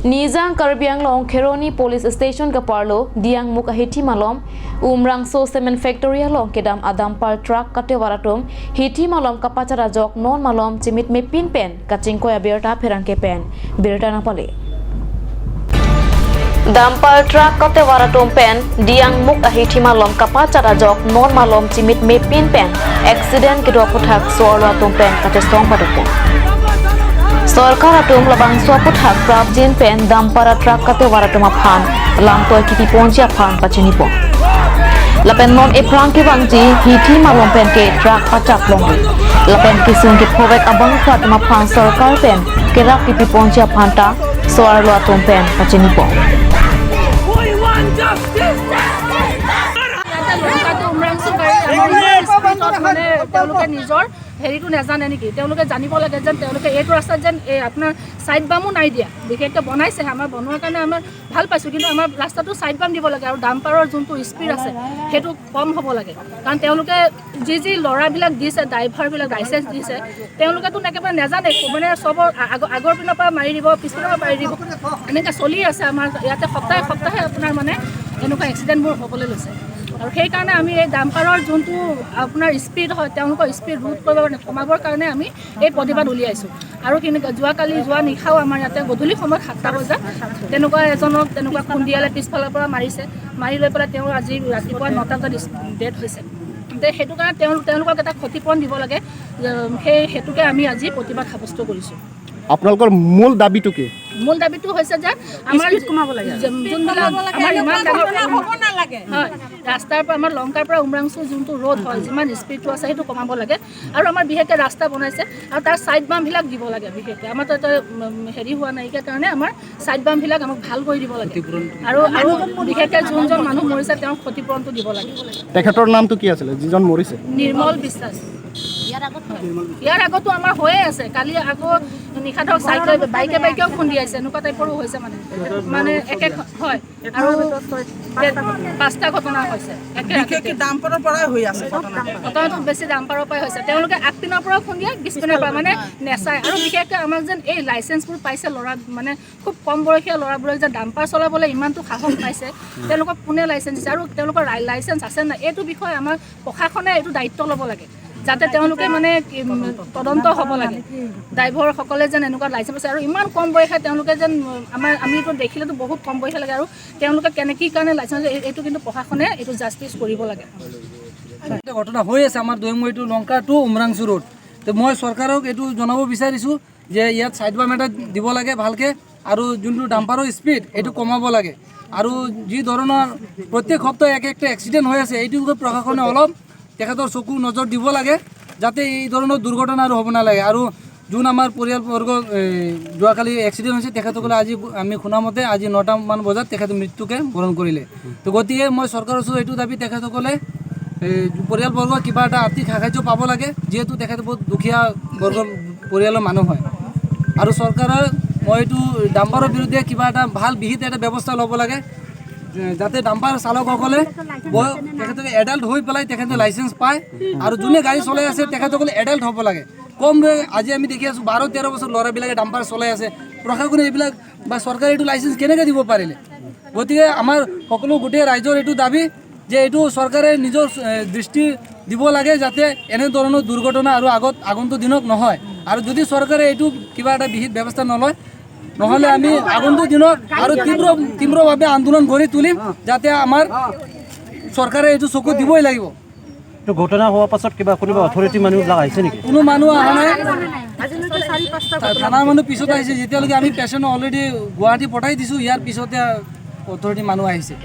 Nijang Karbi Anglong Kheroni Police Station ka parlo diang muk hithi malom Umrangso Cement Factory along kedam adam par truck kate waratum hithi malom kapachara jok non malom chimit me pin pen kachingkoya berta pherang ke pen berta na pale Dampar truck kate waratum pen diang muk ahithi malom kapachara jok non malom chimit me pin pen accident ke do puthak sorwa tum pen kate song padupo Sarkar atum labang swaputhak prap jin pen dampara truck kate waratum aphan langtoi kiti ponjia phan pachinipo Lapen non e prang ke bangji hithi malom pen ke truck pachak longri Lapen kisung ke phovek abang khatum aphan sarkar pen ke rak kipi ponjia phan ta soar lo atum pen pachinipo. We want justice! মানে তেওঁলোকে নিজৰ হেৰিটো নাজানে নেকি? তেওঁলোকে জানিব লাগে যেন তেওঁলোকে এইটো ৰাস্তাত যেন এই আপোনাৰ ছাইড বামো নাই দিয়া, বিশেষকৈ বনাইছে, আমাৰ বনোৱাৰ কাৰণে আমাৰ ভাল পাইছোঁ, কিন্তু আমাৰ ৰাস্তাটো ছাইড বাম দিব লাগে আৰু ডাম্পাৰৰ যোনটো স্পীড আছে সেইটো কম হ'ব লাগে। কাৰণ তেওঁলোকে যি যি ল'ৰাবিলাক দিছে, ড্ৰাইভাৰবিলাক লাইচেঞ্চ দিছে, তেওঁলোকেতো একেবাৰে নাজানে, মানে চবৰ আগৰ পিনৰ পৰা মাৰি দিব, পিছপিনৰ পৰা মাৰি দিব, এনেকৈ চলি আছে আমাৰ ইয়াতে সপ্তাহে সপ্তাহে আপোনাৰ মানে এনেকুৱা এক্সিডেণ্টবোৰ হ'বলৈ লৈছে। আৰু সেইকাৰণে আমি এই ডাম্পাৰৰ যোনটো আপোনাৰ স্পীড হয়, তেওঁলোকৰ স্পীড ৰোধ কৰিব কাৰণে, কমাবৰ কাৰণে আমি এই প্ৰতিবাদ উলিয়াইছোঁ। আৰু যোৱাকালি যোৱা নিশাও আমাৰ ইয়াতে গধূলি সময়ত 7টা বজাত তেনেকুৱা এজনক তেনেকুৱা খুন্দিয়ালে, পিছফালৰ পৰা মাৰিছে, মাৰি লৈ পেলাই তেওঁ আজি ৰাতিপুৱা 9টা বজাত ডেথ হৈছে। সেইটো কাৰণে তেওঁলোকক এটা ক্ষতিপূৰণ দিব লাগে, সেই হেতুকে আমি আজি প্ৰতিবাদ সাব্যস্ত কৰিছোঁ। আপোনালোকৰ মূল দাবীটো কি? মূল দাবীটো হৈছে যে আমাৰ যোনবিলাক আমাৰ ইমান ডাঙৰ হয় ৰাস্তাৰ পৰা আমাৰ লংকাৰ পৰা উমৰাংচু যোনটো ৰোড হয়, যিমান স্পীডটো আছে সেইটো কমাব লাগে। আৰু আমাৰ বিশেষকৈ ৰাস্তা বনাইছে আৰু তাৰ ছাইড বামবিলাক দিব লাগে। বিশেষকৈ আমাৰ তাতে হেৰি হোৱা নাইকিয়া কাৰণে আমাৰ ছাইড বামবিলাক আমাক ভাল কৰি দিব লাগে। আৰু আৰু বিশেষকৈ যোনজন মানুহ মৰিছে তেওঁক ক্ষতিপূৰণটো দিব লাগে। তেখেতৰ নামটো কি আছিলে যিজন মৰিছে? নিৰ্মল বিশ্বাস। ইয়াৰ আগতো আমাৰ হৈয়ে আছে। কালি আকৌ নিশা ধৰক চাইকেল বাইকে বাইকেও খুন্দিয়াইছে, এনেকুৱা টাইপৰো হৈছে, মানে মানে একে হয়। আৰু 5টা ঘটনা হৈছে ডাম্পাৰৰ পৰাই হৈ আছে ঘটনাটো, বেছি ডাম্পাৰৰ পৰাই হৈছে। তেওঁলোকে আগপিনৰ পৰাও খুন্দিয়াই, পিছপিনৰ পৰা মানে নেচায়। আৰু বিশেষকৈ আমাক যেন এই লাইচেঞ্চবোৰ পাইছে ল'ৰা, মানে খুব কম বয়সীয়া ল'ৰাবোৰে যে ডাম্পাৰ চলাবলৈ ইমানটো সাহস পাইছে, তেওঁলোকক কোনে লাইচেঞ্চ দিছে আৰু তেওঁলোকৰ লাইচেঞ্চ আছে নাই, এইটো বিষয়ে আমাৰ প্ৰশাসনে এইটো দায়িত্ব ল'ব লাগে, যাতে তেওঁলোকে মানে তদন্ত হ'ব লাগে। ড্ৰাইভাৰসকলে যেন এনেকুৱা লাইচেঞ্চ আছে আৰু ইমান কম বয়সে তেওঁলোকে যেন আমাৰ আমিতো দেখিলেতো বহুত কম বয়সে লাগে, আৰু তেওঁলোকে কেনে কি কাৰণে লাইচেঞ্চ, এইটো কিন্তু প্ৰশাসনে এইটো জাষ্টিছ কৰিব লাগে। ঘটনা হৈ আছে আমাৰ দৈমৰিটো লংকা টু উমৰাংচু ৰোড। তো মই চৰকাৰক এইটো জনাব বিচাৰিছোঁ যে ইয়াত ছাইড বাম এটা দিব লাগে ভালকৈ, আৰু যোনটো ডাম্পাৰৰ স্পীড এইটো কমাব লাগে। আৰু যি ধৰণৰ প্ৰত্যেক সপ্তাহে এক একটা এক্সিডেণ্ট হৈ আছে, এইটো প্ৰশাসনে অলপ তেখেতৰ চকু নজৰ দিব লাগে, যাতে এই ধৰণৰ দুৰ্ঘটনা আৰু হ'ব নালাগে। আৰু যোন আমাৰ পৰিয়ালবৰ্গ যোৱাকালি এক্সিডেণ্ট হৈছে, তেখেতসকলে আজি আমি শুনামতে আজি 9টামান বজাত তেখেতে মৃত্যুকে বৰণ কৰিলে। তো গতিকে মই চৰকাৰৰ ওচৰত এইটো দাবী, তেখেতসকলে পৰিয়ালবৰ্গ কিবা এটা আৰ্থিক সাহাৰ্য পাব লাগে, যিহেতু তেখেতে বহুত দুখীয়া বৰ্গৰ পৰিয়ালৰ মানুহ হয়। আৰু চৰকাৰৰ মই এইটো ডাম্পাৰৰ বিৰুদ্ধে কিবা এটা ভাল বিহিত এটা ব্যৱস্থা ল'ব লাগে, যাতে ডাম্পাৰ চালকসকলে তেখেতলোকে এডাল্ট হৈ পেলাই তেখেতে লাইচেঞ্চ পায়, আৰু যোনে গাড়ী চলাই আছে তেখেতসকলে এডাল্ট হ'ব লাগে। কম আজি আমি দেখি আছোঁ 12-13 বছৰ ল'ৰাবিলাকে ডাম্পাৰ চলাই আছে। প্ৰশাসনে এইবিলাক বা চৰকাৰে এইটো লাইচেঞ্চ কেনেকৈ দিব পাৰিলে? গতিকে আমাৰ সকলো গোটেই ৰাইজৰ এইটো দাবী যে এইটো চৰকাৰে নিজৰ দৃষ্টি দিব লাগে, যাতে এনেধৰণৰ দুৰ্ঘটনা আৰু আগত আগন্তুক দিনত নহয়। আৰু যদি চৰকাৰে এইটো কিবা এটা বিহিত ব্যৱস্থা নলয়, নহ'লে আমি আগন্তুক দিনত আৰু তীব্ৰভাৱে আন্দোলন গঢ়ি তুলিম, যাতে আমাৰ চৰকাৰে এইটো চকু দিবই লাগিব। তো ঘটনা হোৱাৰ পাছত কিবা কোনোবা অথৰিটি মানুহবিলাক আহিছে নেকি? কোনো মানুহ অহা নাই, থানাৰ মানুহ পিছত আহিছে। যেতিয়ালৈকে আমি পেচেণ্ট অলৰেডি গুৱাহাটী পঠাই দিছোঁ, ইয়াৰ পিছতে অথৰিটি মানুহ আহিছে।